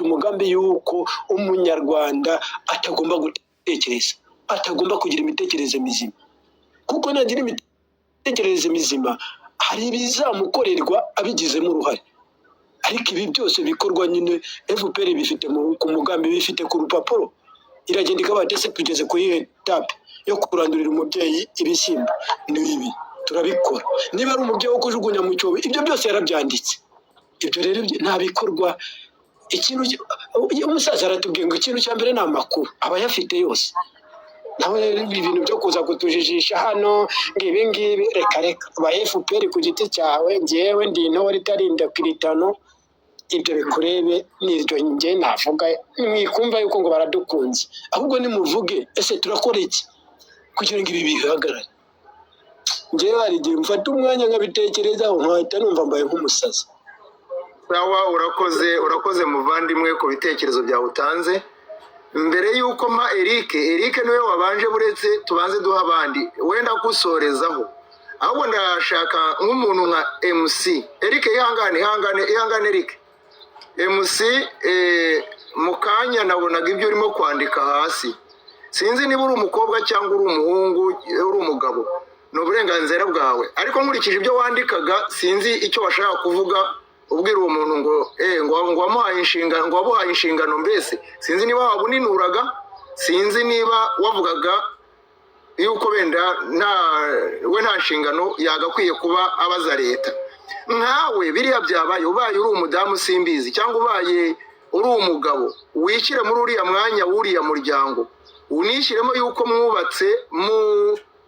Umugambi y'uko Umunyarwanda atagomba gutekereza, atagomba kugira imitekerereze mizima, kuko nagira imitekerereze mizima hari ibizamukorerwa abigizemo uruhare. Ariko ibi byose bikorwa nyine, FPR bifite ku mugambi, bifite ku rupapuro, iragenda ikaba ese tugeze kuri étape yo kurandurira umubyeyi ibishyimbo, ni ibi turabikora. Niba ari umubyeyi wo kujugunya mu cyobo, ibyo byose yarabyanditse. Ibyo rero nta bikorwa. Ikintu umusaza aratubwiye ngo ikintu cya mbere ni amakuru, aba ayafite yose. Nawe rero ibi bintu byo kuza kutujijisha hano ngo ibi ngibi, reka reka. Ba FPR ku giti cyawe, njyewe ndi intore itarinda kiritano, ibyo bikurebe. Niryo njye navuga. Mwikumva yuko ngo baradukunze, ahubwo nimuvuge: ese turakora iki kugira ngo ibi bihagarare? Njyewe hari igihe mfata umwanya nkabitekerezaho, nkahita numva mbaye nk'umusazi. Sawa, urakoze, urakoze muvandimwe ku bitekerezo byawe utanze. Mbere y'uko mpa Eric, Eric niwe wabanje, buretse tubanze duha abandi, wenda gusorezaho. Ahubwo ndashaka nk'umuntu nka MC Eric, ihangane, ihangane, ihangane Eric. MC, mu kanya nabonaga ibyo urimo kwandika hasi, sinzi niba uri umukobwa cyangwa uri umuhungu, uri umugabo, ni uburenganzira bwawe, ariko nkurikije ibyo wandikaga sinzi icyo washaka kuvuga ubwira uwo muntu ngo ngo wamuhaye inshingano, ngo wamuhaye inshingano. Mbese sinzi niba wabuninuraga, sinzi niba wavugaga yuko wenda nta we nta nshingano yagakwiye kuba abaza leta. Nkawe biriya byabaye, ubaye uri umudamu simbizi, cyangwa ubaye uri umugabo, wishyire muri uriya mwanya w'uriya muryango, unishyiremo yuko mwubatse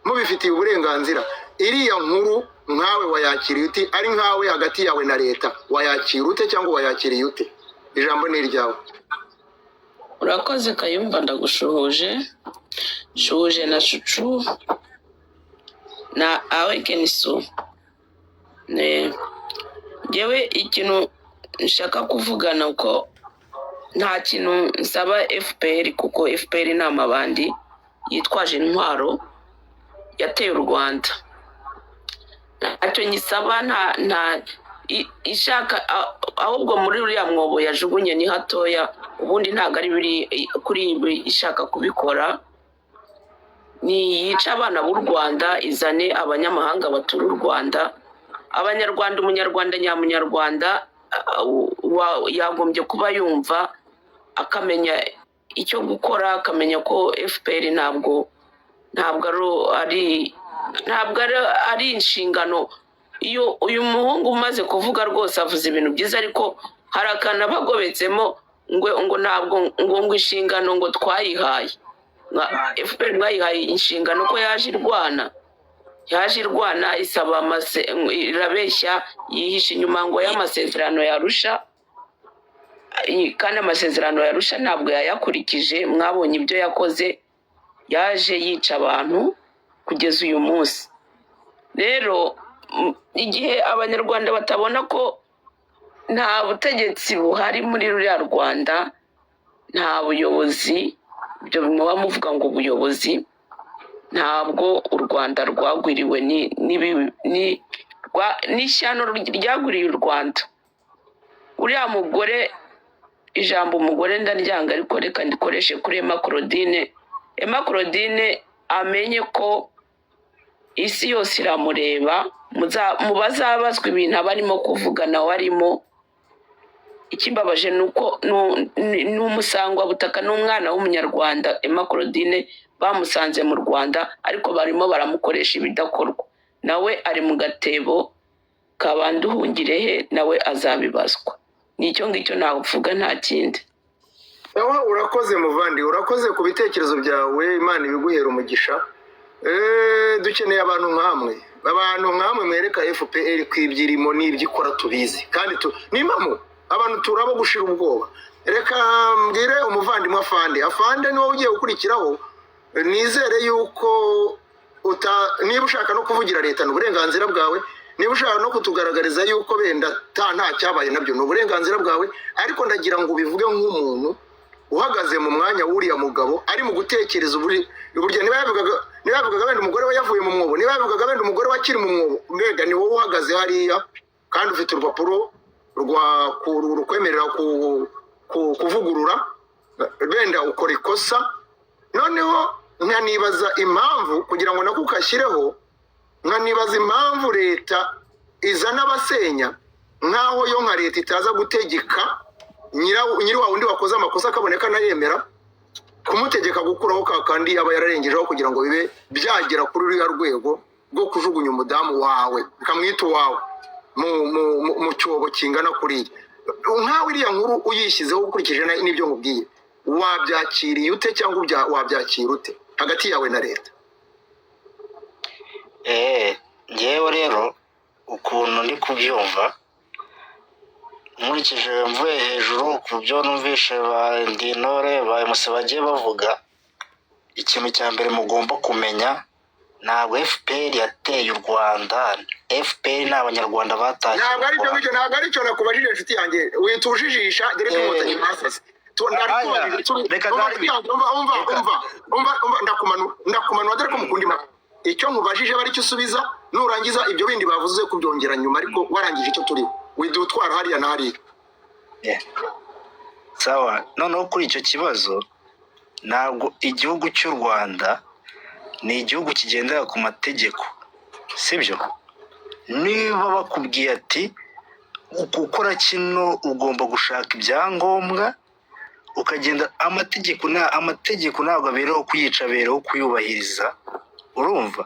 mubifitiye uburenganzira, iriya nkuru nkawe wayakiriye ute? Ari nkawe, hagati yawe na leta, wayakira ute cyangwa wayakiriye ute? Ijambo ni iryawe. Urakoze Kayumba, ndagushuhuje, shuhuje na Cucu na Awekenisu. Njyewe ikintu nshaka kuvuga ni uko nta kintu nsaba FPR, kuko FPR ni amabandi yitwaje intwaro yateye u Rwanda. Ntacyo nyisaba, nta ishaka ahubwo muri uriya mwobo yajugunye ni hatoya. Ubundi ntabwo ari biri kuri ibi ishaka kubikora, ni yica abana b'u Rwanda, izane abanyamahanga batura u Rwanda. Abanyarwanda, Umunyarwanda nyamunyarwanda yagombye kuba yumva, akamenya icyo gukora, akamenya ko FPR ntabwo ari inshingano. Iyo uyu muhungu umaze kuvuga rwose avuze ibintu byiza, ariko hari akantu aba agobetsemo ngo ntabwo ngo inshingano ngo twayihaye. FPR mwayihaye inshingano ko yaje irwana, yaje irwana isaba irabeshya, yihisha inyuma ngo y'amasezerano y'Arusha, kandi amasezerano y'Arusha ntabwo yayakurikije. Mwabonye ibyo yakoze, yaje yica abantu kugeza uyu munsi. Rero igihe Abanyarwanda batabona ko nta butegetsi buhari muri ruriya Rwanda, nta buyobozi, ibyo muba muvuga ngo ubuyobozi, ntabwo u Rwanda rwagwiriwe n'ishyano ryagwiriye u Rwanda. Uriya mugore, ijambo umugore ndaryanga, ariko reka ndikoreshe kuri Emma Claudine. Emma Claudine amenye ko isi yose iramureba. Mu bazabazwa ibintu aba arimo kuvuga nawe arimo. Ikimbabaje ni uko ni umusangwabutaka, n'umwana w'Umunyarwanda. Emma Claudine bamusanze mu Rwanda, ariko barimo baramukoresha ibidakorwa. Nawe ari mu gatebo kabanduhungirehe, nawe azabibazwa. Ni icyo ngicyo navuga, nta kindi. Sawa, urakoze muvandi, urakoze ku bitekerezo byawe, Imana ibiguhera umugisha. Dukeneye abantu nkamwe, abantu nkamwe mwereka FPR ko ibyo irimo n'ibyo ikora tubizi, kandi ni impamo, abantu turabo gushira ubwoba. Reka mbwire umuvandimwe Afande. Afande, niwowe ugiye gukurikiraho. Nizere yuko uta niba ushaka no kuvugira leta ni uburenganzira bwawe, niba ushaka no kutugaragariza yuko benda ta nta cyabaye nabyo ni uburenganzira bwawe, ariko ndagira ngo ubivuge nk'umuntu uhagaze mu mwanya w'uriya mugabo ari mu gutekereza uburyo niba yavugaga wenda umugore we yavuye mu mwobo, niba yavugaga wenda umugore we akiri mu mwobo. Mbega ni wowe uhagaze hariya kandi ufite urupapuro rwa rukwemerera ku kuvugurura, wenda ukora ikosa. Noneho nkanibaza impamvu, kugira ngo nako ukashyireho, nkanibaza impamvu leta izana abasenya, nk'aho yo nka leta itaza gutegeka nyiri wa wundi wakoze amakosa akaboneka anayemera, kumutegeka gukuraho ka kandi aba yararengejeho, kugira ngo bibe byagera kuri ruriya rwego rwo kujugunya umudamu wawe, ukamwita uwawe, mu cyobo kingana kuriya. Nkawe iriya nkuru uyishyizeho ukurikije n'ibyo nkubwiye, wabyakiriye ute, cyangwa wabyakira ute hagati yawe na leta? Ngewe rero ukuntu ndi kubyumva, nkurikije mvuye hejuru ku byo numvishe ba Ndintore, ba Emusi bagiye bavuga, ikintu cya mbere mugomba kumenya, ntabwo FPR yateye u Rwanda. FPR ni Abanyarwanda batashye Ntabwo mu ari cyo Rwanda. ngicyo, ntabwo ari cyo nakubajije, inshuti yanjye. Witujijisha, dore ko Inkotanyi basaze. Aya, reka Umva, nari inshuti yanjye, umva, umva, reka umva, umva, umva, ndakumanura, ndakumanura. Dore ko mukunda impaka. Icyo nkubajije aba aricyo usubiza. Nurangiza ibyo bindi bavuze kubyongera nyuma, ariko warangije icyo turiho, widutwara hariya na hariya. Sawa. Noneho kuri icyo kibazo, ntabwo igihugu cy'u Rwanda ni igihugu kigendera ku mategeko, sibyo? Niba bakubwiye ati gukora kino ugomba gushaka ibyangombwa, ukagenda, amategeko nta amategeko ntabwo abereho kuyica, abereho kuyubahiriza, urumva?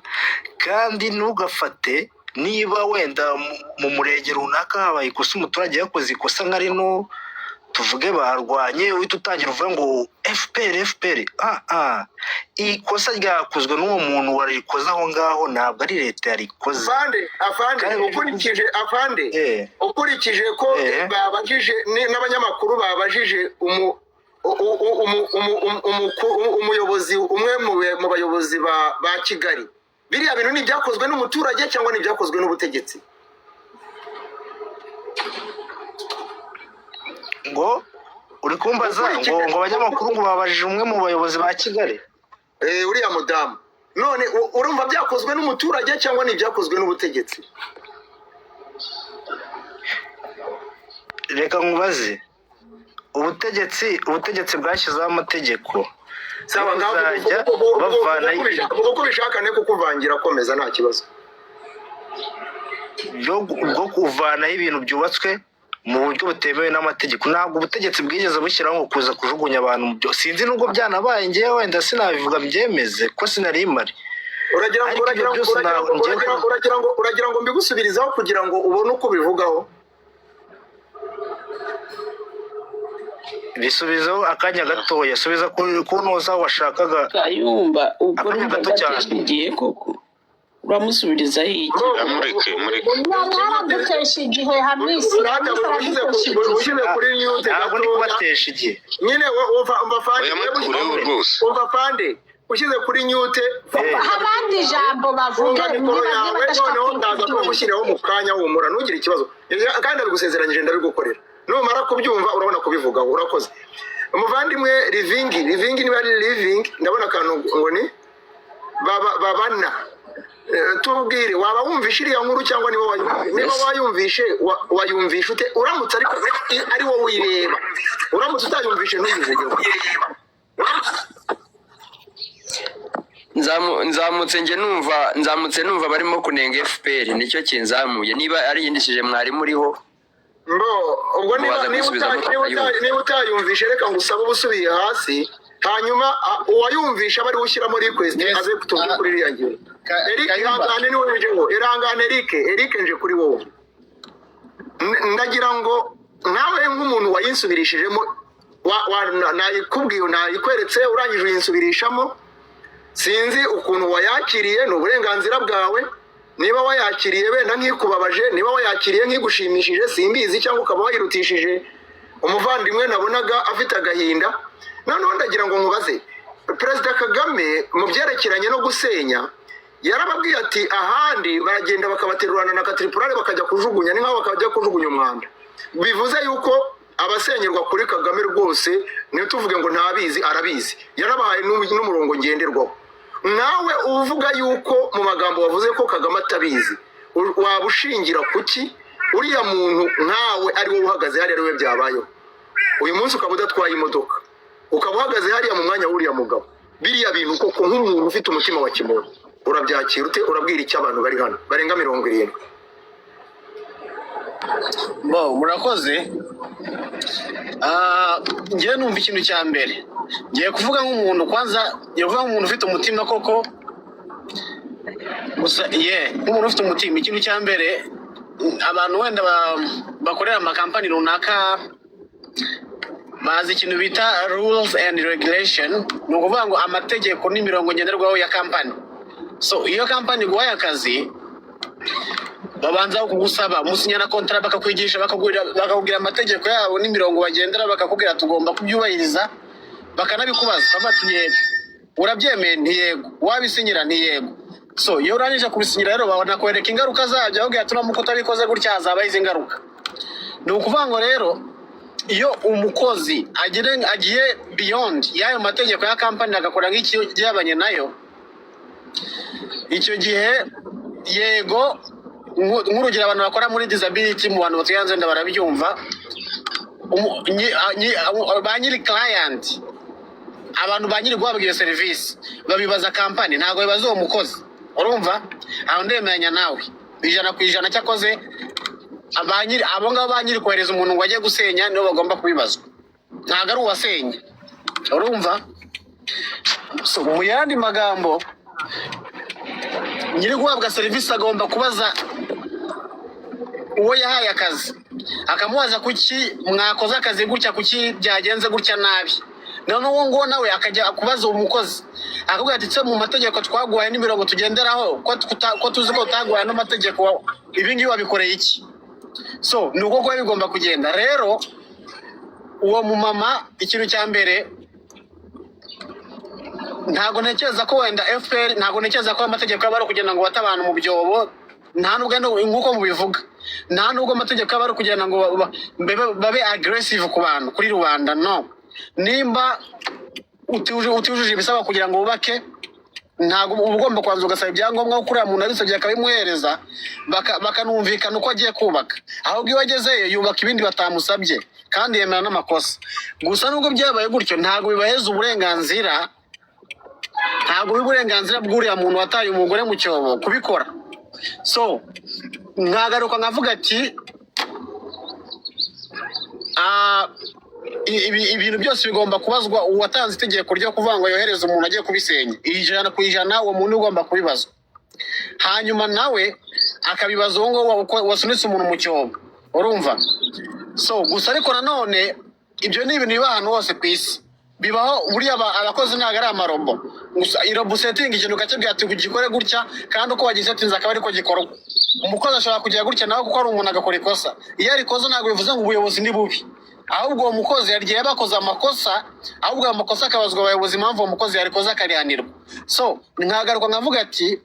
Kandi ntugafate niba wenda mu murenge runaka habaye ikosa, umuturage yakoze ikosa nka rino, tuvuge barwanye, uhita utangira uvuga ngo FPR, FPR. Ah ah, ikosa ryakozwe n'uwo muntu warikoze aho ngaho, ntabwo ari leta yarikoze. Afande, afande, Kandi ukurikije, afande, ukurikije ko babajije n'abanyamakuru babajije umuyobozi, umwe mu bayobozi ba Kigali, biriya bintu ni ibyakozwe n'umuturage cyangwa ni ibyakozwe n'ubutegetsi? Ngo uri kumbaza ngo abanyamakuru ngo babajije umwe mu bayobozi ba Kigali? Uriya mudamu none urumva byakozwe n'umuturage cyangwa ni ibyakozwe n'ubutegetsi? Reka nkubaze, ubutegetsi bwashyizeho amategeko yo Sawa, ngaho kuzajya bavana uko ubishaka, ne kukuvangira, komeza, nta kibazo. Bwo kuvanaho ibintu byubatswe mu buryo butemewe n'amategeko. Ntabwo ubutegetsi bwigeze bushyiraho ngo kuza kujugunya abantu mu byo. Sinzi nubwo byanabaye, ngewe wenda sinabivuga mbyemeze ko sinari mpari. Uragira ngo Ariko ibyo uragira ngo byose uragira ntabwo ngo ngiye uragira ngo mbigusubirizeho kugira ngo ubone uko ubivugaho? Bisubizeho akanya gatoya, subiza ku ntuza washakaga. Kayumba, ubwo Akanya urumva gato cyane. agatesha igihe koko, uramusubirizaho iki? Mureke, mureke. Aradutesha igihe, Hamisi. Urata Hamisi aradutesha igihe. ushyize kuri mute Ntabwo ndi gatoya. kubatesha igihe. Nyine umva fande. Oya, mukureho rwose. Umva fande, ushyize kuri mute. Abandi ijambo bavuge Funga mikoro niba yawe. niba badashaka Noneho ndaza kubyumva. kubigushyiraho mu kanya. Humura, ntugire ikibazo. Kandi ndabigusezeranyije, ndabigukorera. Numara kubyumva urabona kubivugaho. Urakoze, umuvandimwe Livingi. Livingi, niba ari Livingi, ndabona akantu ngo ni babana. Tubwire, waba wumvishe iriya nkuru cyangwa niba wayumvishe? Niba wayumvishe, wayumvishe ute? Uramutse ariko ari wowe uyireba, uramutse utayumvishe ntuyivugeho. Nzamutse njye numva, nzamutse numva barimo kunenga FPR, nicyo kinzamuye. Niba ari iyindishije mwarimu uriho, Mbo ubwo niba mubaza niba gusubiza niba mutayumva. Niba utayumvishe, reka ngusabe uba usubiye hasi, hanyuma uwayumvishe abe ariwe ushyiramo request, Yes. aze kutubwira kuri iriya ngingo. Eric, Kayumba. ihangane, niwe njeho. Ihangane Eric, Eric, nje kuri wowe. Ndagira ngo nawe nk'umuntu wayinsubirishijemo, nayikubwiye, nayikweretse, urangije uyinsubirishamo. Sinzi ukuntu wayakiriye, ni uburenganzira bwawe. Niba wayakiriye wenda nk'ikubabaje, niba wayakiriye nk'igushimishije, simbizi, cyangwa ukaba wayirutishije umuvandimwe nabonaga afite agahinda. Noneho ndagira ngo nkubaze, Perezida Kagame mu byerekeranye no gusenya yarababwiye ati ahandi baragenda bakabaterurana na katiripurare bakajya kujugunya, ni nk'aho bakajya kujugunya umwanda. Bivuze yuko abasenyerwa kuri Kagame rwose ntituvuge ngo ntabizi, arabizi, yarabahaye n'umurongo ngenderwaho. Nawe uvuga yuko mu magambo wavuze ko Kagame atabizi, waba ushingira kuki? Uriya muntu nkawe ari wowe uhagaze hariya, ari we byabayeho. Uyu munsi ukaba udatwaye imodoka, ukaba uhagaze hariya mu mwanya w'uriya mugabo, biriya bintu koko nk'umuntu ufite umutima wa kimuntu urabyakira ute? Urabwira icyo abantu bari hano barenga 70? Bo, murakoze. Njyewe numva ikintu cya mbere ngiye kuvuga nk'umuntu, kwanza ngiye kuvuga nk'umuntu ufite umutima koko gusa ye, nk'umuntu ufite umutima. Ikintu cya mbere, abantu wenda bakorera amakampani runaka bazi ikintu bita rules and regulation, ni ukuvuga ngo amategeko n'imirongo ngenderwaho ya kampani. So iyo kampani iguhaye akazi, babanza kugusaba, musinya na kontara, bakakwigisha, bakakubwira amategeko yabo n'imirongo bagendera, bakakubwira tugomba kubyubahiriza, bakanabikubaza, bakavuga ati yego urabyemeye, ntiyego wabisinyira, ntiyego. So iyo urangije kubisinyira rero, banakwereka ingaruka zabyo, bakubwira ati uramuka utabikoze gutya hazabaho izi ngaruka. Ni ukuvuga ngo rero iyo umukozi agiye beyond y'ayo mategeko ya kampani, agakora nk'ikihabanye nayo, icyo gihe yego, nk'urugero abantu bakora muri disability, mu bantu batuye hanze wenda barabyumva, ba nyiri client, abantu ba nyiri guhabwa iyo serivisi, babibaza kampani, ntabwo bibaza uwo mukozi. Urumva aho ndemeranya nawe 100%. Cyakoze ba nyiri abo ngabo, ba nyiri kohereza umuntu ngo ajye gusenya, nibo bagomba kubibazwa, ntabwo ari uwasenya. Urumva? So, mu yandi magambo, nyiri guhabwa serivisi agomba kubaza uwo yahaye akazi, akamubaza kuki mwakoze akazi gutya, kuki byagenze gutya nabi. Noneho uwo nguwo nawe akajya kubaza uwo mukozi, akabwira ati "Se mu mategeko twaguhaye n'imirongo tugenderaho, ko tuzi ko utaguhaye n'amategeko, ibi ngibi wabikoreye iki?" So ni uko kuba bigomba kugenda. Rero uwo mumama, ikintu cya mbere, ntabwo ntekereza ko wenda FPR, ntabwo ntekereza ko amategeko yaba ari ukugira ngo bate abantu mu byobo. Nta nubwo nk'uko mubivuga, nta nubwo amategeko yaba ari ukugira ngo babe aggressive ku bantu, kuri rubanda. No nimba utujuje ibisabwa kugira ngo wubake, ntabwo uba ugomba kubanza ugasaba ibyangombwa, kuko uriya muntu abisabye akabimuhereza, bakanumvikana uko agiye kubaka. Ahubwo iyo agezeyo yubaka ibindi batamusabye kandi yemera n'amakosa. Gusa nubwo byabaye gutyo, ntabwo bibaheza uburenganzira, ntabwo biba uburenganzira bw'uriya muntu wataye umugore mu cyobo kubikora. So nkagaruka nkavuga ati ibintu byose bigomba kubazwa uwatanze itegeko ryo kuvuga ngo yohereze umuntu agiye kubisenya. 100% uwo muntu ugomba kubibazwa, hanyuma nawe akabibaza uwo nguwo wasunitse umuntu mu cyobo. Urumva? So gusa ariko nanone ibyo ni ibintu biba ahantu hose ku isi, bibaho. Buriya abakozi ntabwo ari amarobo. Gusa irobo usetinga ikintu ukakibwira ati gikore gutya, kandi uko wagisetinze akaba ariko gikorwa. Umukozi ashobora kugira gutya nawe, kuko ari umuntu, agakora ikosa. Iyo arikoze ntabwo bivuze ngo ubuyobozi ni bubi, ahubwo uwo mukozi yagiye yabakoze amakosa, ahubwo ayo makosa akabazwa abayobozi impamvu uwo mukozi yarikoze, akarihanirwa. So nkagaruka nkavuga ati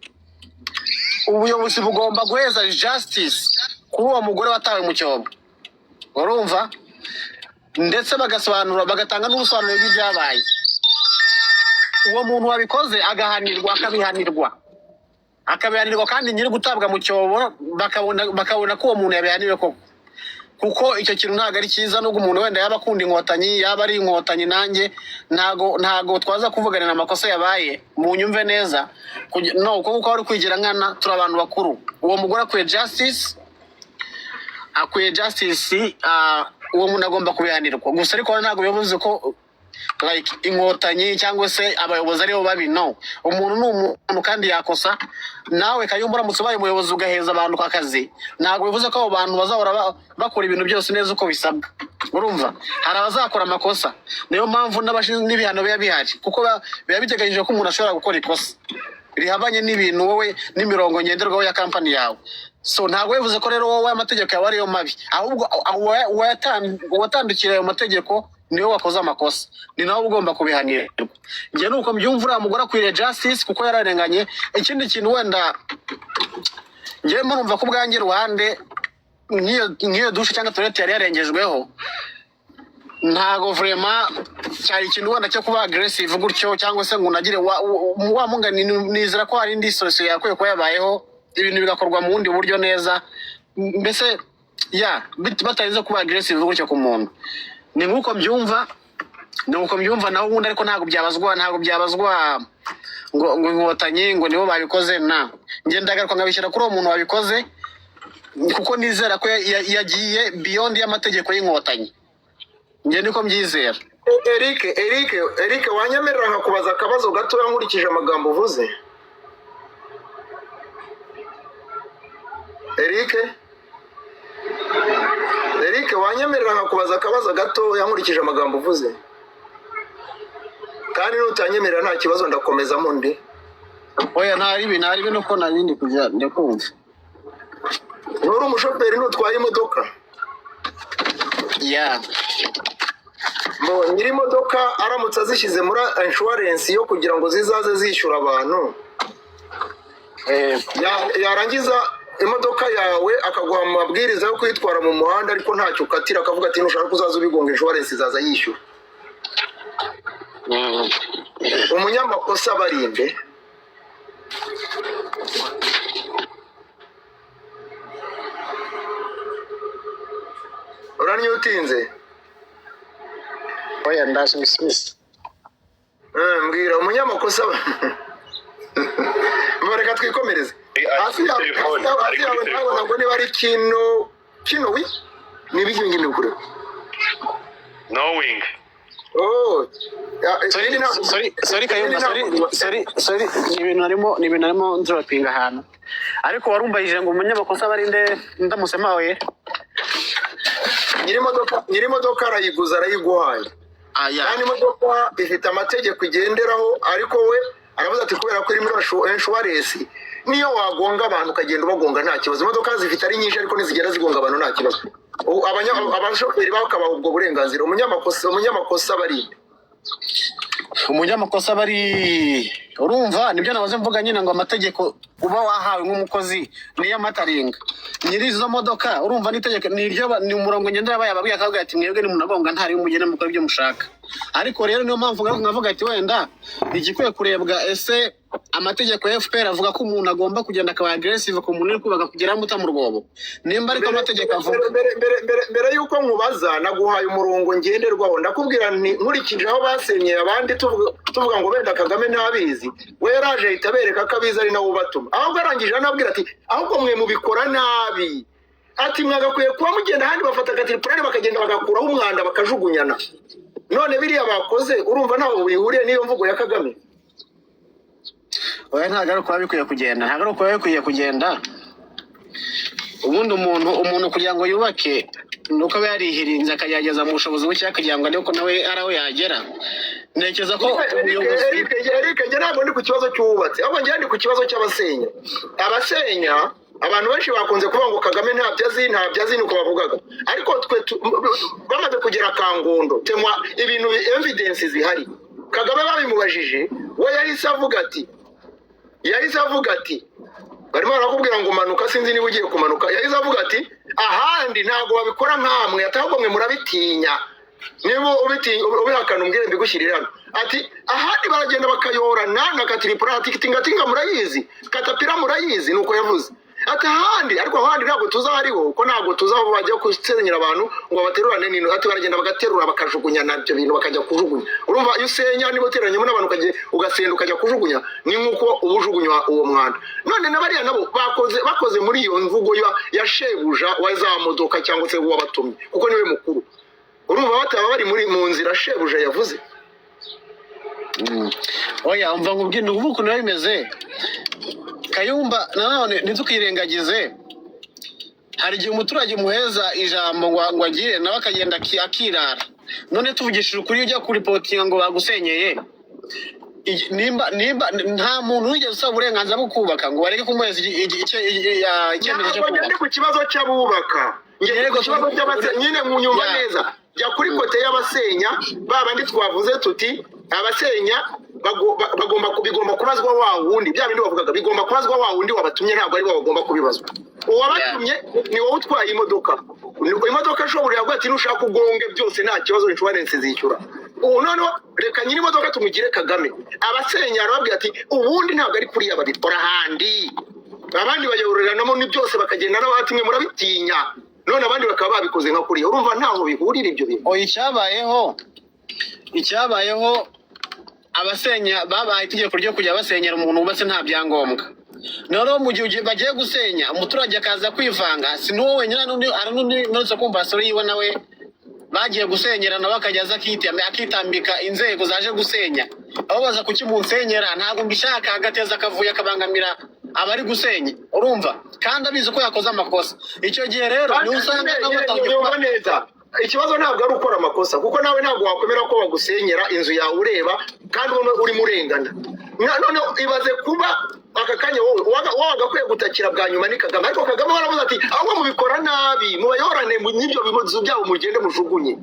ubuyobozi bugomba guheza justice kuri uwo mugore watawe mu cyobo. Urumva? Ndetse bagasobanura, bagatanga n'ubusobanuro bw'ibyabaye, uwo muntu wabikoze agahanirwa, akabihanirwa, kandi nyiri gutabwa mu cyobo bakabona ko uwo muntu yabihaniwe koko, kuko icyo kintu ntabwo ari cyiza. Nubwo umuntu wenda yaba akunda Inkotanyi, yaba ari Inkotanyi, nanjye ntago twaza kuvuganira amakosa yabaye. Munyumve neza. No kuko wari kwigira nkana, turi abantu bakuru. Uwo mugore akwiye justice, akwiye justice. Uwo muntu agomba kubihanirwa. Gusa ariko ntabwo bivuze ko like Inkotanyi cyangwa se abayobozi aribo babi. No, umuntu ni umuntu kandi yakosa. Nawe Kayumba, uramutse ubaye umuyobozi ugaheza abantu ku kazi, ntabwo bivuze ko abo bantu bazahora bakora ibintu byose neza uko bisabwa. Urumva, hari abazakora amakosa. Niyo mpamvu n'abashinzwe n'ibihano biba bihari, kuko biba biteganyijwe ko umuntu ashobora gukora ikosa rihabanye n'ibintu wowe n'imirongo ngenderwaho ya kampani yawe. So ntabwo bivuze ko rero wowe amategeko yawe ariyo mabi, ahubwo uwatandukiriye ayo mategeko niwe wakoze amakosa, ni nawe ugomba kubihanirwa. Njye nuko mbyumva. Uriya mugore akwiriye justice kuko yararenganye. Ikindi kintu wenda njyewe murumva ko ubwanjye ruhande, nk'iyo dushe cyangwa toilette yari yarengejweho, ntago vraiment cyari ikintu wenda cyo kuba aggressive gutyo, cyangwa se ngo unagire wa mungani. Nizera ko hari indi solution yakwiye kuba yabayeho, ibintu bigakorwa mu bundi buryo neza, mbese ya batarinze kuba aggressive gutyo ku muntu. Ni nk'uko mbyumva, ni uko mbyumva. Naho ubundi ariko ntabwo byabazwa ngo Inkotanyi ngo nibo babikoze. Na njye ndagaruka nkabishyira kuri uwo muntu wabikoze, kuko nizera ko yagiye beyond y'amategeko y'Inkotanyi. Njye niko mbyizera. Eric, Eric, Eric, wanyemerera nkakubaza akabazo gatoya nkurikije amagambo uvuze? Eric, Eric, wanyemerera nkakubaza akabazo gatoya nkurikije amagambo uvuze? Kandi nutanyemerera nta kibazo, ndakomezamo undi. Oya, ntaribi nuko nari ndi kujya ndakumva. Nturi umushoferi? Ntutwaye imodoka? Ya. Mo nyiri imodoka aramutse azishyize muri insurance yo kugira ngo zizaze zishyura abantu, yarangiza imodoka yawe akaguha amabwiriza yo kuyitwara mu muhanda, ariko ntacyo ukatira, akavuga ati nushaka uzaza ubigonga, insurance izaza yishyura, umunyamakosa barinde? Uranyutinze? Oya, ndaje mbisubize. Mbwira umunyamakosa. Reka twikomereze. Ari Hasi kuri yawe, telefone, hasi ari yawe kuri ndabona telefone. ngo niba ari kino wi ni ibiki ngindi kure? Knowing. Oh ya, Sorry. ikindi ntabwo Sorry, sorry, Kayumba. ikindi Sorry, ntabwo sorry, sorry. Ni ibintu narimo ndropinga ahantu, ariko warumbajije ngo umunyamakosa barinde ndamusemaye. Nyiri imodoka arayiguza, arayiguhaye, Aya. kandi imodoka ifite amategeko igenderaho, ariko we aravuze ati kubera ko iri muri insurance, niyo wagonga abantu ukagenda ubagonga nta kibazo. Imodoka zifite ari nyinshi, ariko ntizigenda zigonga abantu nta kibazo. Ubu abashoferi bakabaha ubwo burenganzira. Umunyamakosa barinde? Umunyamakosa bari, urumva nibyo nabaze mvuga nyine ngo amategeko uba wahawe nk'umukozi niyo amataringa nyiri izo modoka. Urumva n'itegeko ni iryo ni umurongo ngendera yababwiye, akavuga ati mwebwe nimunagonga ntari mugende mukora ibyo mushaka. Ariko rero niyo mpamvu ngaruka nkavuga ati wenda igikwiye kurebwa, ese amategeko ya FPR avuga ko umuntu agomba kugenda akaba aggressive ku muntu uri kubaka kugera amuta mu rwobo? Nimba ariko amategeko avuga Mbere y'uko nkubaza, naguhaye umurongo ngenderwaho, ndakubwira nti nkurikije aho basenyeye abandi, tuvuga ngo wenda Kagame ntabizi, we yaraje ahita abereka ko abizi, ari nawe ubatuma. Ahubwo arangije anabwira ati ahubwo mwe mubikora nabi, ati mwagakwiye kuba mugenda ahandi bafata agatiripurane bakagenda bagakuraho umwanda bakajugunyana. None biriya bakoze, urumva ntaho bihuriye n'iyo mvugo ya Kagame? Oya, ntabwo ari ukuba bikwiye kugenda, ntabwo ari ukuba bikwiye kugenda. Ubundi umuntu kugira ngo yubake ni uko aba yarihirinze akagerageza mu bushobozi buke kugira ngo arebe ko nawe ari aho yagera. Ntekereza ko ubuyobozi Eric, Eric, njye ntabwo ndi ku kibazo cy'uwubatse, ahubwo njye ndi ku kibazo cy'abasenya. Abasenya, abantu benshi bakunze kuvuga ngo Kagame ntabyo azi, ntabyo azi, nuko bavugaga. Ariko twe bamaze kugera Kangondo temwa ibintu, evidence zihari. Kagame babimubajije, we yahise avuga ati barimo barakubwira ngo manuka, sinzi niba ugiye kumanuka. Yahise avuga ati ahandi ntabwo babikora nkamwe, ati ahubwo mwe murabitinya. Niba ubitinya ubihakana umbwire mbigushyirire hano. Ati ahandi baragenda bakayorana na katiripura, ati tingatinga murayizi, katapira murayizi. Nuko yavuze ati ahandi, ariko ahandi ntabwo tuzi aho ariho, kuko ntabwo tuzi aho bajya gusenyera abantu ngo baterurane n'intu. Ati baragenda bagaterura bakajugunya nabyo bintu, bakajya kujugunya. Urumva iyo usenya, niba uteranyemo n'abantu ugasenda ukajya kujugunya, ni nk'uko uba ujugunywa uwo mwanda. None na bariya nabo bakoze muri iyo mvugo ya shebuja wa za modoka cyangwa se uwabatumye, kuko niwe mukuru. Urumva bataba bari muri mu nzira shebuja yavuze? Oya, umva nkubwire, ni ukuvuga ukuntu biba bimeze, Kayumba. Nanone ntitukirengagize, hari igihe umuturage umuheza ijambo ngo agire nawe akagenda akirara. None tuvugishije ukuri, iyo ujya kuripotinga ngo bagusenyeye, nimba nta muntu wigeze usaba uburenganzira bwo kubaka ngo bareke kumuheza icyemezo cyo Ntabwo njye kubaka. ndi ku kibazo cy'abubaka, njye ndi ku Yego, kibazo cy'abasenya nyine, munyumva neza. Jya kuri côté y'abasenya, ba bandi twavuze tuti abasenya bagomba bigomba kubazwa wa wundi, bya bindi bavugaga bigomba kubazwa wa wundi wabatumye, ntabwo ari bo bagomba kubibazwa. Uwabatumye ni wowe utwaye imodoka. Imodoka ashobora yavuga ati nushaka ugonge byose nta kibazo, insurance zishyura. Ubu noneho reka nyiri imodoka tumugire Kagame. Abasenya arababwira ati ubundi ntabwo ari kuriya babikora ahandi, abandi bayoboreranamo ni byose bakagenda n'abati mwe murabitinya. None abandi bakaba babikoze nka kuriya, urumva ntaho bihurira ibyo bintu. Oya, icyabayeho abasenya babahaye itegeko ryo kujya basenyera umuntu wubatse nta byangombwa. Noneho mu gihe bagiye gusenya, umuturage akaza kwivanga, si n'uwo wenyine, hari n'undi, hari n'undi mperutse kumva story yiwe, nawe bagiye gusenyera, nawe akajya aza akitambika inzego zaje gusenya, ababaza kuki munsenyera, ntabwo mbishaka, agateza akavuyo, akabangamira abari gusenya, urumva, kandi abizi ko yakoze amakosa. Icyo gihe rero niwe usanga nabo batangiye Nyumva kuba neza, ikibazo ntabwo ari ukora amakosa, kuko nawe ntabwo wakwemera ko bagusenyera inzu yawe ureba kandi ubona urimo urengana. None ibaze kuba aka kanya wowe wagakwiye gutakira bwa nyuma ni Kagame, ariko Kagame waravuze ati ahubwo mubikora nabi, mubayorane n'ibyo bibazo byabo, mugende mujugunye.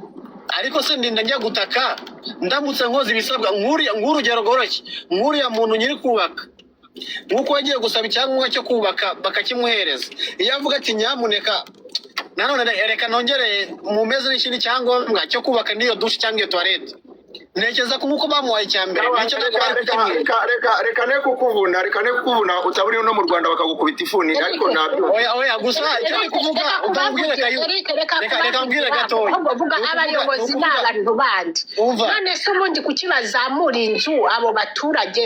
Ariko se ndinda njya gutaka? Ndamutse nkoze ibisabwa, nk'urugero rworoshye, nk'uriya muntu nyiri kubaka, nk'uko yagiye gusaba icyangombwa cyo kubaka bakakimuhereza, iyo avuga ati nyamuneka nanone reka nongere mumeze n'ikindi cyangombwa cyo kubaka n'iyo dushe cyangwa iyo toilette, ntekereza ko nk'uko bamuhaye icya mbere nicyo ntabwo bari Reka kukimwima. reka reka reka ne kukuvuna, reka ne kukuvuna, utaba uri no mu Rwanda bakagukubita ifuni, ariko ntabyo. Oya, oya, gusa icyo ndi kuvuga, ubwire Kayu, Eric, reka reka reka mbwire kubavugira, gatoya. ahubwo vuga Ni ukuvuga, ni abayobozi ukuvuga n'abantu bandi. Umva. None se ubundi kuki bazamura inzu abo baturage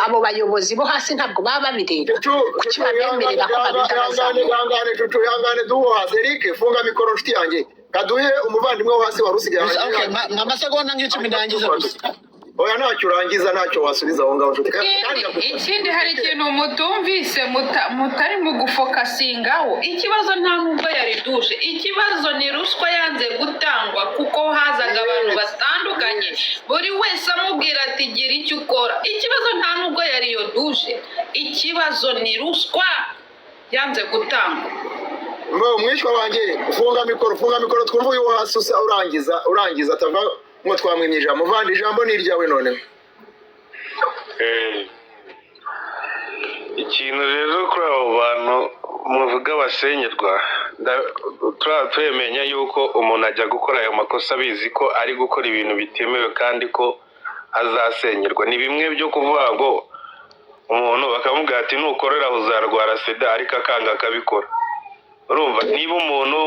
abo bayobozi bo hasi ntabwo baba babireba? Cucu, Kuki Cucu, babemerera ko ihangane, babita ihangane, bazamura? ihangane, Cucu, ihangane, duhe hasi. Eric, funga mikoro nshuti yanjye, kaduhe umuvandimwe wo hasi wari usigaye. Gusa okay, ma amasegonda nk'icumi ndangize gusa. Oya, ntacyo urangiza, ntacyo wasubiza aho ngaho nshuti. Kandi Ikindi, ikindi hari ikintu mutumvise, mutari mu gufocusingaho. Ikibazo nta nubwo yari dushe, ikibazo ni ruswa yanze gutangwa, kuko hazaga abantu batandukanye, buri wese amubwira ati gira icyo ukora. Ikibazo nta nubwo yari iyo dushe, ikibazo ni ruswa yanze gutangwa. Ngo mwishywa wanjye, funga mikoro, funga mikoro, twumve uyu wo hasi usa urangiza, urangiza atava ngo twamwimye ijambo. Muvandi, ijambo ni iryawe noneho. Ikintu rero kuri abo bantu muvuga basenyerwa, turaba twemenya yuko umuntu ajya gukora ayo makosa abizi ko ari gukora ibintu bitemewe kandi ko azasenyerwa. Ni bimwe byo kuvuga ngo umuntu bakamubwira ati nukorera uzarwara sida, ariko akanga akabikora. Urumva niba umuntu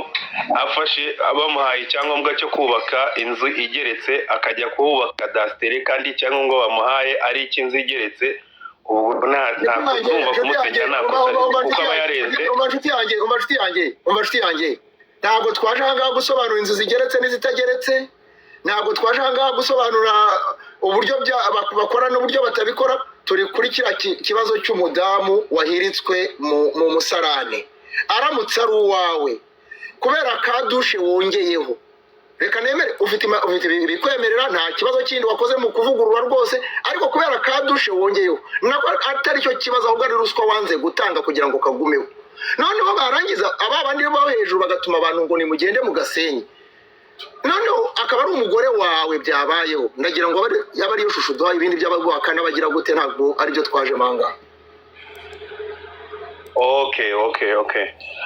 afashe bamuhaye icyangombwa cyo kubaka inzu igeretse, akajya kuhubaka kadasitere kandi icyangombwa bamuhaye ari icy'inzu igeretse, ubu nta kumva kumusenyera nta kosa rifite, kuko aba yarenze. Umva nshuti yanjye, umva nshuti yanjye, umva nshuti yanjye, ntabwo twaje aha ngaha gusobanura inzu zigeretse n'izitageretse, ntabwo twaje aha ngaha gusobanura uburyo bakora n'uburyo batabikora. Turi kuri kiriya kibazo cy'umudamu wahiritswe mu musarane. Aramutse ari uwawe, kubera ka dushe wongeyeho, reka nemere ufite ibikwemerera, nta kibazo kindi wakoze mu kuvugurura rwose, ariko kubera ka dushe wongeyeho, nako atari cyo kibazo, ahubwo ari ruswa wanze gutanga kugira ngo kagumeho, noneho barangiza aba bandi bo hejuru bagatuma abantu ngo nimugende mu gasenyi, noneho akaba ari umugore wawe byabayeho, ndagira ngo yaba ariyo shusho duhaye. Ibindi by'abaguhaka n'abagira gute ntabwo aribyo twaje manga. Okay,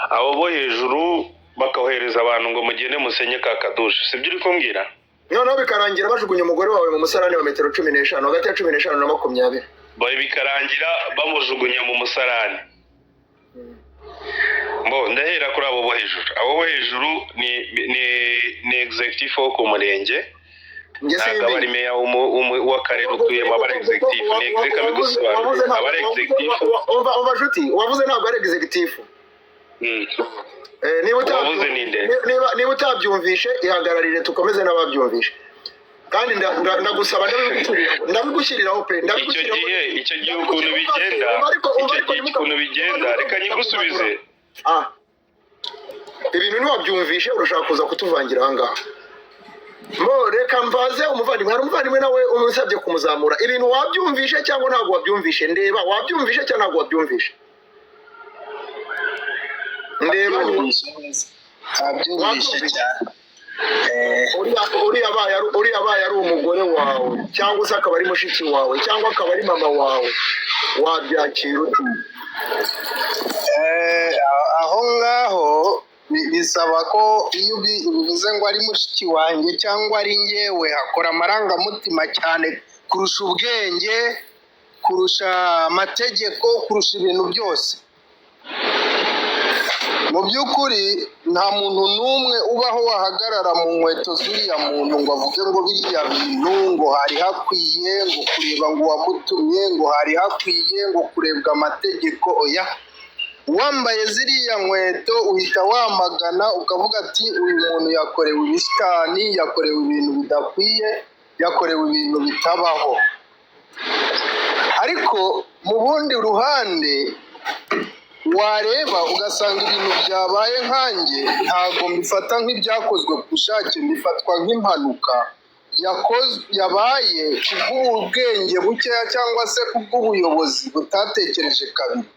abo bo hejuru bakabohereza abantu ngo mugende musenye ka kadushe, sibyo uri kumbwira? Noneho bikarangira bajugunya umugore wawe mu musarani wa metero 15, hagati ya 15 na 20. Bikarangira bamujugunya mu musarani. Bo ndahera kuri abo bo hejuru. Abo bo hejuru ni executive wo ku murenge. Njye Ntabwo aba ari simbi. meya w'akarere utuyemo, aba ari executive. Ni executive bigusobanurira, aba ari executive. Umva nshuti, wavuze ntabwo ari executive. Niba Uwavuze ni nde? Niba utabyumvishe, ihagararire tukomeze n'ababyumvishe. Kandi ndagusaba, ndabigushyiriraho pe. Icyo Ndabigushyiriraho. gihe, icyo gihe ukuntu bigenda, Umva icyo ariko gihe ntimuka- ukuntu bigenda, reka nyigusubize. Ah. Ibintu ntiwabyumvishe, urashaka kuza kutuvangira aha ngaha. Mo reka mbaze umuvandimwe, hari umuvandimwe nawe umusabye kumuzamura. Ibintu wabyumvishe cyangwa ntabwo wabyumvishe? Ndeba, wabyumvishe cyangwa ntabwo wabyumvishe? Ndeba. Nabyumvishe neza, nabyumvishe cyane. Uriya abaye ari umugore wawe, cyangwa se akaba ari mushiki wawe, cyangwa akaba ari mama wawe, wabyakira ute? Aho ngaho bisaba ko iyo ubivuze ngo ari mushiki wanjye cyangwa ari njyewe, hakora amarangamutima cyane kurusha ubwenge, kurusha amategeko, kurusha ibintu byose. Mu by'ukuri nta muntu n'umwe ubaho wahagarara mu nkweto z'uriya muntu ngo avuge ngo biriya bintu ngo hari hakwiye ngo kureba ngo uwamutumye, ngo hari hakwiye ngo kurebwa amategeko. Oya, wambaye ziriya nkweto uhita wamagana ukavuga ati uyu muntu yakorewe ibishitani, yakorewe ibintu bidakwiye, yakorewe ibintu bitabaho. Ariko mu bundi ruhande wareba ugasanga ibintu byabaye, nkanjye ntabwo mbifata nk'ibyakozwe ku bushake, mbifatwa nk'impanuka yabaye kubw'ubwenge bukeya cyangwa se kubw'ubuyobozi butatekereje kabiri.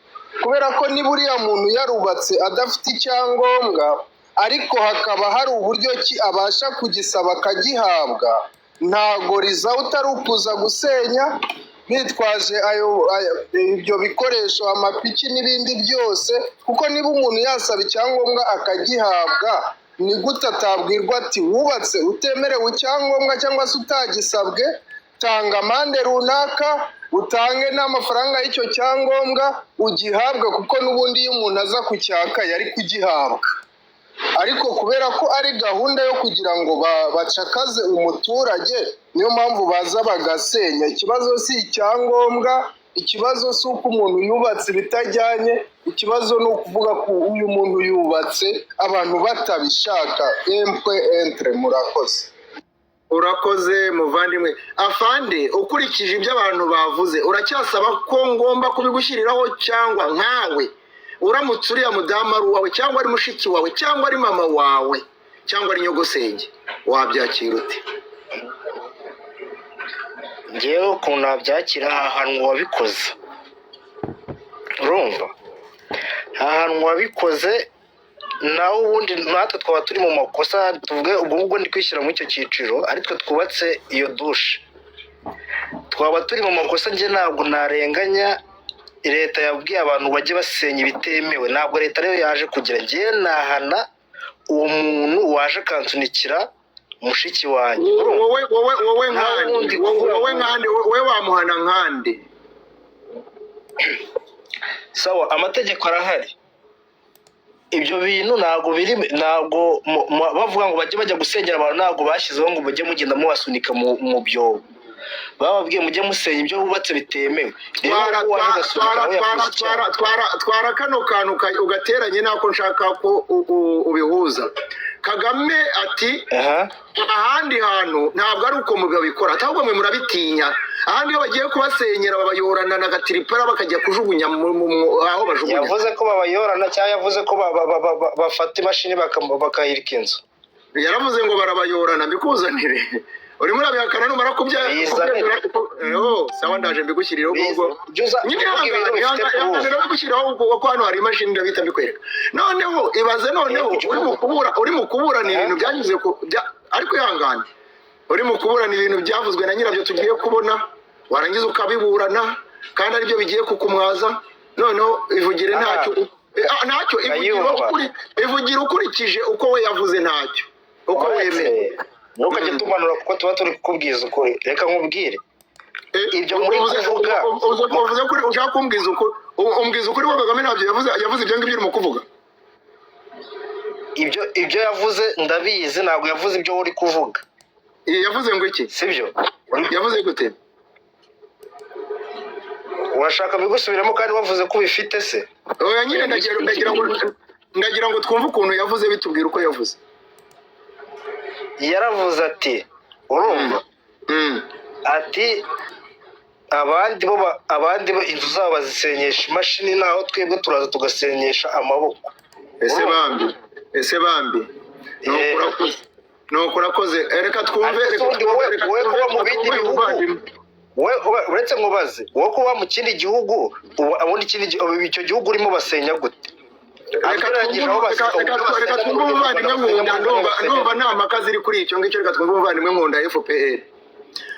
Kubera ko niba uriya muntu yarubatse adafite icyangombwa, ariko hakaba hari uburyo ki abasha kugisaba akagihabwa, ntago result ari ukuza gusenya bitwaje ibyo bikoresho, amapiki n'ibindi byose. Kuko niba umuntu yasaba icyangombwa akagihabwa, ni gute atabwirwa ati wubatse utemerewe icyangombwa cyangwa se utagisabwe, tanga amande runaka, utange n'amafaranga y'icyo cyangombwa ugihabwe? Kuko n'ubundi iyo umuntu aza kucyaka yari kugihabwa, ariko kubera ko ari gahunda yo kugira ngo bacakaze umuturage, niyo mpamvu baza bagasenya. Ikibazo si icyangombwa, ikibazo si uko umuntu yubatse ibitajyanye, ikibazo ni ukuvuga ko uyu muntu yubatse abantu batabishaka. Empwe entre, murakoze. Urakoze muvandimwe. Afande, ukurikije ibyo abantu bavuze, uracyasaba ko ngomba kubigushyiriraho, cyangwa nkawe uramutse uriya mudamu ari uwawe, cyangwa ari mushiki wawe, cyangwa ari mama wawe, cyangwa ari nyogosenge, wabyakira ute? Ngewe ukuntu nabyakira, hahanwa uwabikoze. Urumva, hahanwa uwabikoze, nawe ubundi natwe twaba turi mu makosa. Tuvuge ubwo ngubwo ndi kwishyira muri icyo cyiciro, aritwe twubatse iyo dushe, twaba turi mu makosa. Njye ntabwo narenganya leta yabwiye abantu bajye basenya ibitemewe. Ntabwo leta rero yaje kugira, njye nahana uwo muntu waje akansunikira mushiki wanjye. Urumva? Wowe Nawe nkande ubundi wowe kuvuga wowe ngo nkande, wowe wamuhana nkande? Sawa, amategeko arahari. Ibyo bintu ntabwo biri, ntabwo bavuga ngo bajye bajya gusenyera abantu, ntabwo bashyizeho ngo mujye mugenda mubasunika mu byobo. Bababwiye mujye musenya ibyo bubatse bitemewe. Rero Twara uwo waje twara agasunika twara nawe twara yakoze icyaha. Twara twara twara kano kantu ugateranye nako nshaka ko ubihuza. Kagame ati ahandi hantu ntabwo ari uko mubabikora, ahubwo mwe murabitinya. Ahandi iyo bagiye kubasenyera babayorana na gatiripara bakajya kujugunya aho bajugunya. Yavuze ko babayorana cyangwa yavuze ko bafata imashini bakahirika inzu? Yaravuze ngo barabayorana. Mbikuzanire, urimo urabihakana, numara kubya Bizane. Kubyemera. Oh, sawa, ndaje mbigushyirireho ubwo. Jya uza Nyine uvuga ibintu ihangane bifite ihangane. proof. Ndabigushyiriraho ubwo kuko hano hari imashini, ndabita mbikwereka. Noneho ibaze, noneho Ujya uri mu uvuga kubura, uri mu kuburana ibintu byanyuze ku ariko ihangane, uri mu kuburana ibintu byavuzwe na nyirabyo tugiye kubona, warangiza ukabiburana kandi aribyo bigiye kukumwaza. Noneho ivugire. Ntacyo ntacyo ivugire. Kayumba. Ivugire ukurikije uko we yavuze, ntacyo uko Uretse wemeye. ntukajye tumanura kuko tuba turi kukubwiza ukuri. Reka nkubwire ibyo muri kuvuga. Uvuze kuri ushaka kumbwiza ukuri, umbwiza ukuri ko Kagame ntabyo yavuze, yavuze ibyo ngibyo urimo kuvuga. Ibyo yavuze ndabizi, ntabwo yavuze ibyo uri kuvuga. Yavuze ngo iki? Sibyo? Yavuze gute? Urashaka bigusubiramo kandi wavuze ko ubifite se? Oya nyine, ndagira ngo twumve ukuntu yavuze, bitubwira uko yavuze. Yaravuze ati, urumva, ati abandi bo inzu zabo bazisenyesha imashini, naho twebwe turaza tugasenyesha amaboko. Ese Urumva? bambi, ese bambi, nuko urakoze, nuko urakoze. Reka twumve. Ariko se Reka ubundi twumve, wowe reka wowe twumve, kuba mu reka bindi twumve bihugu umuvandimwe. wowe uretse nkubaze, wowe kuba mu kindi gihugu, ubundi ikindi icyo gihugu urimo basenya gute? Reka Ugereranyije twumve aho reka uburyo reka basenya twumve n'uburyo mu umuvandimwe Rwanda basenya Nkunda. mu Rwanda Ndumva basenya. Ndumva nta mpaka ziri kuri icyo ngicyo. Reka twumve umuvandimwe Nkunda FPR.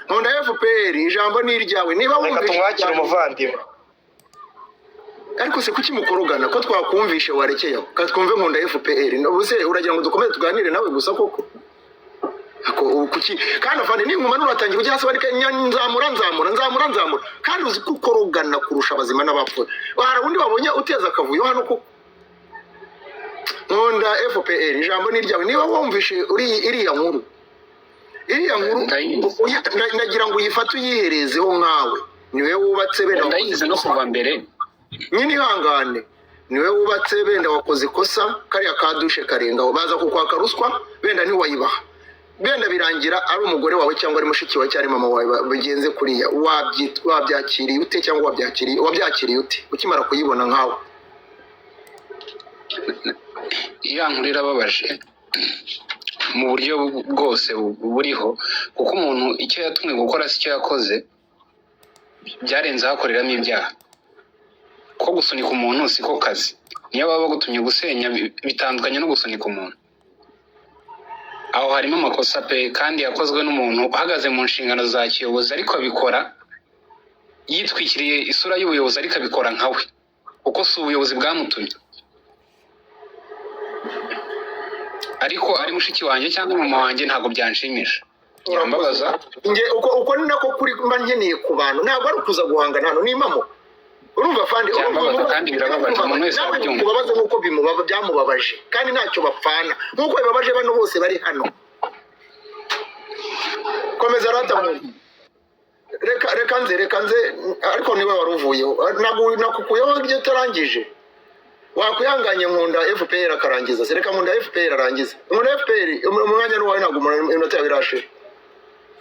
Nkunda FPR, ijambo ni iryawe niba Reka wumvise tumwakire ikiganiro. umuvandimwe. Ariko se kuki mukorogana, ko twakumvishe warekeye aho? Ka twumve Nkunda FPR. Ubu se uragira ngo dukomeze tuganire nawe gusa koko? Ako ubu kuki kandi afande ninkuma uratangira ujya hasi barika nzamura nzamura nzamura nzamura, kandi uzi ko ukorogana kurusha abazima n'abapfuye. Hari undi wabonye uteza akavuyo hano koko? Nkunda FPR, ijambo ni iryawe. Niba wumvishe iriya nkuru, iriya nkuru, Ndayizi. Ndagira ngo uyifate uyiherezeho nkawe niwe wubatse bene. Ndayizi no kuva mbere. Nyine ihangane, niwe wubatse, benda wakoze ikosa, kariya ka douche karengaho, baza kukwaka ruswa, benda ntiwayibaha, benda birangira ari umugore wawe cyangwa ari mushiki wawe cyangwa ari mama wawe bigenze kuriya. Wabyakiriye ute cyangwa wabyakiriye ute ukimara kuyibona nkawe? Iriya nkuru irababaje mu buryo bwose buriho, kuko umuntu icyo yatumwe gukora si cyo yakoze, byarenze aho akoreramo ibyaha. Ko gusunika umuntu siko kazi, niyo baba bagutumye gusenya bitandukanye no gusunika umuntu. Aho harimo amakosa pe, kandi yakozwe n'umuntu uhagaze mu nshingano za kiyobozi, ariko abikora yitwikiriye isura y'ubuyobozi, ariko abikora nkawe, kuko si ubuyobozi bwamutumye. Ariko ari mushiki wanjye cyangwa mama wanjye, ntabwo byanshimisha, byambabaza. Nge uko ni nako kuri mba nkeneye ku bantu, ntabwo ari ukuza guhangana hano, ni impamo. Urumva fandi, urumva? Byambabaza kandi birababaje, umuntu wese Nawe arabyumva. Bikubabaze nk'uko byamubabaje, kandi ntacyo bapfana nk'uko bibabaje bano bose bari hano. Komeza rata muntu. Reka nze, ariko niba wari uvuyeho, nakukuyeho ibyo utarangije, wakwihanganye Nkunda FPR akarangiza se. Reka Nkunda FPR arangize. Nkunda FPR, umwanya ni uwawe, ntabwo iminota yawe irashira.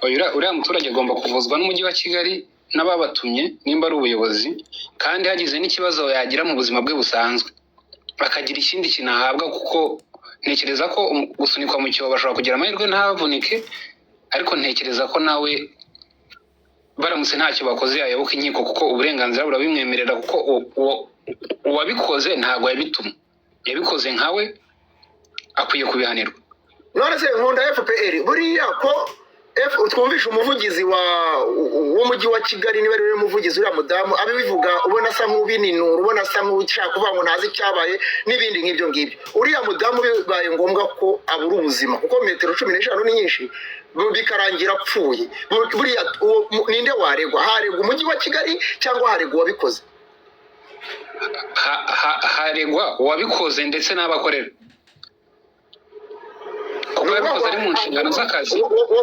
Oya, uriya muturage agomba kuvuzwa n'umujyi wa Kigali n'ababatumye nimba ari ubuyobozi, kandi hagize n'ikibazo yagira mu buzima bwe busanzwe akagira ikindi kintu ahabwa, kuko ntekereza ko gusunikwa mu cyobo ashobora kugira amahirwe ntavunike, ariko ntekereza ko nawe baramutse ntacyo bakoze yayoboka inkiko, kuko uburenganzira burabimwemerera, kuko uwabikoze ntabwo yabitumwe, yabikoze nkawe, akwiye kubihanirwa. None se Nkunda FPR, buriya ko twumvishe umuvugizi w'umujyi wa Kigali, niba ari we muvugizi, uriya mudamu abivuga ubona asa nk'ubininura, ubona asa nk'ushaka kuvuga ngo ntazi icyabaye n'ibindi nk'ibyo ngibyo, uriya mudamu bibaye ngombwa ko abura ubuzima, kuko metero 15 ni nyinshi, bikarangira apfuye, buriya ninde waregwa? Haregwa umujyi wa Kigali cyangwa haregwa uwabikoze? Haregwa uwabikoze ndetse n'abakorera, kuko yabikoze ari mu nshingano z'akazi.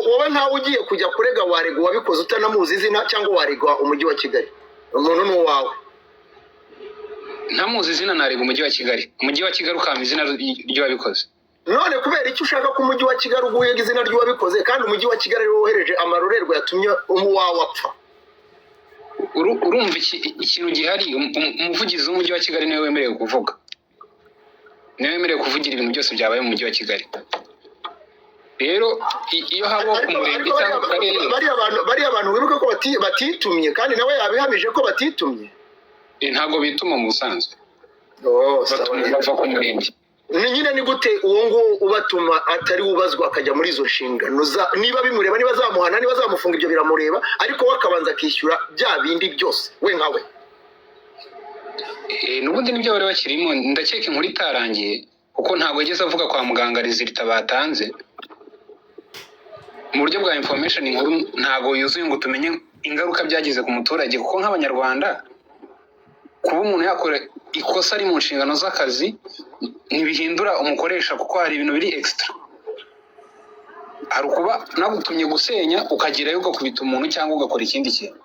Wowe nkawe ugiye kujya kurega, warega uwabikoze utanamuzi izina cyangwa waregwa umujyi wa Kigali? Umuntu ni uwawe. Ntamuzi izina, narega umujyi wa Kigali, umujyi wa Kigali ukampa izina ry'uwabikoze. None kubera icyo ushaka ko umujyi wa Kigali uguhega izina ry'uwabikoze, kandi umujyi wa Kigali ariwo wohereje amarorerwa yatumye uwawe apfa? Urumva ikintu gihari, umuvugizi w'umujyi wa Kigali niwe wemerewe kuvuga, niwe wemerewe kuvugira ibintu byose byabaye mu mujyi wa Kigali. Rero iyo habaho ku murenge Ariko cyangwa ku karere, bariya bantu wibuke ko batitumye, kandi nawe yabihamije ko batitumye. Ntabwo bituma mu busanzwe. Oh, sawa. Batuma bava ku murenge. Ni nyine, ni gute uwo nguwo ubatuma atari ubazwa akajya muri izo nshingano niba bimureba, niba azamuhana, niba azamufunga, ibyo biramureba, ariko we akabanza akishyura bya bindi byose we nkawe? N'ubundi nibyo bari bakirimo, ndakeka inkuru itarangiye, kuko ntabwo yigeze avuga kwa muganga résultat batanze. Mu buryo bwa information, inkuru ntabwo yuzuye ngo tumenye ingaruka byagize ku muturage, kuko nk'abanyarwanda, kuba umuntu yakora ikosa ari mu nshingano z'akazi ntibihindura umukoresha, kuko hari ibintu biri extra. Hari ukuba nagutumye gusenya ukagerayo ugakubita umuntu cyangwa ugakora ikindi kintu.